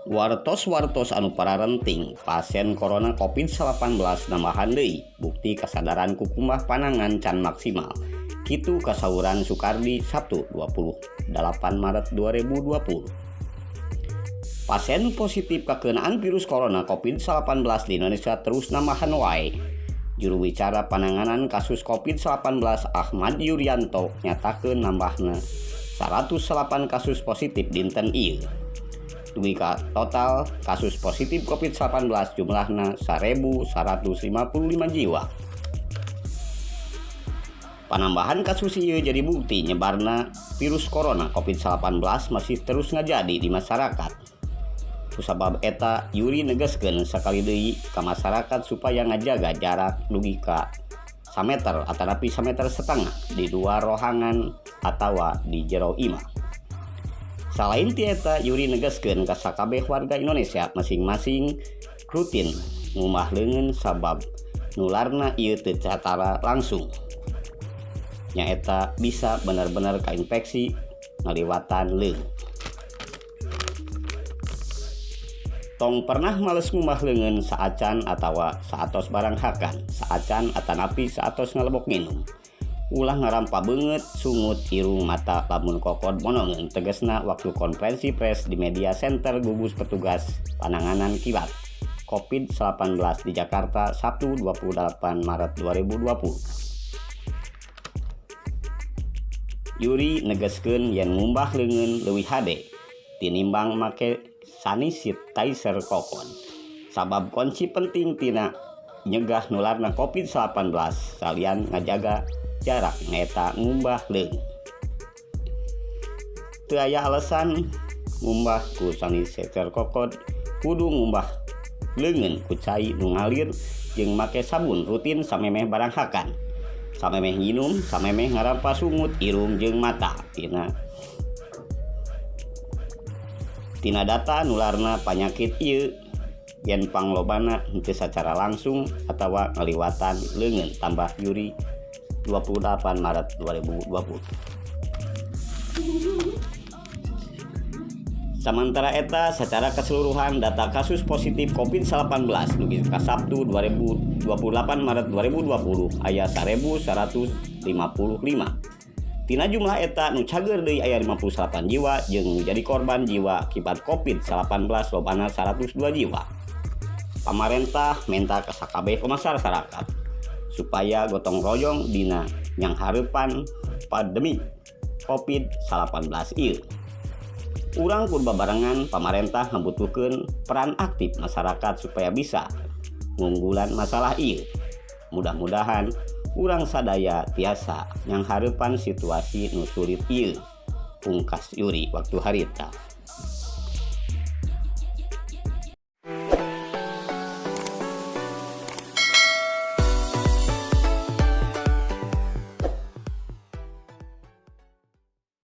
Wartos-wartos anu pararenting pasien corona COVID-19 nambahan deui, bukti kasadaran kukumbah panangan can maksimal. Kitu kasauran Sukardi Sabtu 28 Maret 2020. Pasien positif kakenaan virus corona COVID-19 di Indonesia terus nambahan wae. Juru bicara penanganan kasus COVID-19 Achmad Yurianto nyatakeun nambahna 108 kasus positif dinten ieu. Dugi ka total kasus positif COVID-19 jumlahna 1.155 jiwa. Panambahan kasus ieu jadi bukti nyebarna virus corona COVID-19 masih terus ngajadi di masyarakat. Kusabab eta, Yuri negaskeun sakali deui ka masyarakat supaya ngajaga jarak dugi ka sameter atanapi sameter setengah di dua rohangan atawa di jero imah. Salain ti eta, Yuri negaskeun ka sakabeh warga Indonesia masing-masing rutin ngumbah leungeun sabab nularna ieu teu satara langsung. Nyaeta bisa bener-bener kainfeksi ngaliwatan leungeun. Tong pernah males ngumbah leungeun saacan atawa saatos baranghakan, saacan atanapi saatos ngalebok nginum. Ulah ngarampa beungeut, sungut, irung, mata lamun kokod monongeun, tegasna waktu konferensi pers di Media Center Gugus Petugas Pananganan Kilat COVID-19 di Jakarta Sabtu 28 Maret 2020. Yuri negaskeun yen ngumbah leungeun leuwih hade tinimbang make sanitizer kokon. Sabab kunci penting tina nyegah nularna COVID-19 salian ngajaga jarak nyaeta ngumbah leungeun. Teu aya alasan ngumbah ku sanitizer kokod, kudu ngumbah leungeun ku cai nu ngalir jeung make sabun rutin samemeh baranghakan, samemeh nginum, samemeh ngarampa sungut, irung jeung mata. Tina data nularna panyakit ieu yen panglobana henteu sacara langsung atawa ngaliwatan leungeun, tambah Yuri 28 Maret 2020. Samantara eta, secara keseluruhan data kasus positif COVID-19 dugi ka Sabtu 2028 Maret 2020 aya 1.155. Tina jumlah eta, nu cager deui aya 58 jiwa jeung nu jadi korban jiwa akibat COVID-19 lobana 102 jiwa. Pamarentah menta ka sakabeh masyarakat supaya gotong royong dina nyanghareupan pandemi COVID-19 ieu. Urang kudu babarengan, pamarentah ngabutuhkeun peran aktif masyarakat supaya bisa ngunggulan masalah ieu. Mudah-mudahan urang sadaya tiasa nyanghareupan situasi nu sulit ieu, pungkas Yuri waktu harita.